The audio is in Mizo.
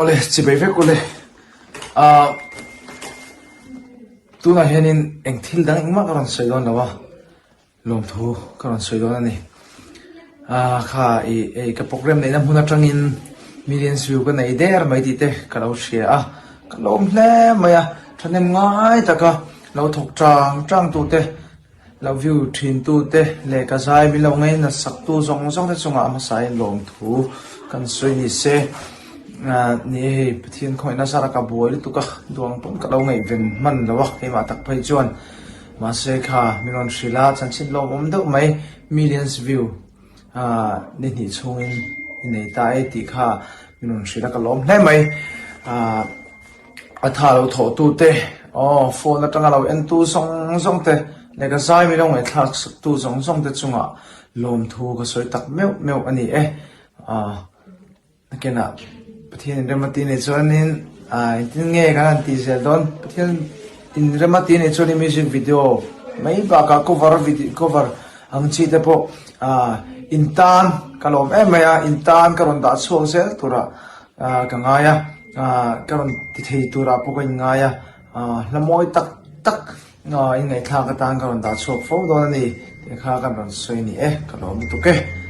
Awle chibei vek ule ah tunah hianin eng thil dang engmah ka rawn sawi dawn lo a lawmthu ka rawn sawi dawn a ni ah kha ih hei ka program neihna hmun atangin millions view ka nei der mai tih te ka lo hria a ka lawm hle mai a thahnem ngai taka lo thawk tang tang tute. Lo view thin tu te leh ka zai min lo ngaina sak tu zawng zawng te chungah a hmasa in lawmthu kan sawi ni se. Ahh ni e hei Pathian khawngaihna zara ka buai lutuk a, duang pawn ka lo ngaihven hman lo a keimah tak phei chuan mahse kha min rawn hrilh a chanchin lawmawm deuh mai millions view ahh ni hnih chhungin i nei ta e tih kha min rawn hrilh a ka lawm hle mai ahh. A tha lo thawh tu te aw phone atanga lo en tu zawng zawng te leh ka zai mi lo ngaihthlak sak tu zawng zawng te chungah lawmthu ka sawi tak meuh meuh a ni e ah nakinah Pathian in rem a tih nih chuanin ah engtin nge kan han tih zel dawn Pathian in rem a tih nih chuanin music video mai bakah cover video cover ang chi te pawh ah in tan ka lawm em mai a in tan ka rawn dah chhuak zel turah. Ah ka ngai a, ah ka rawn ti thei turah pawh ka inngai a, ah hla mawi tak tak ah inngaihthlak atan ka rawn dah chhuak fo dawn a ni tih kha ka rawn sawi a ni e, ka lawm lutuk e.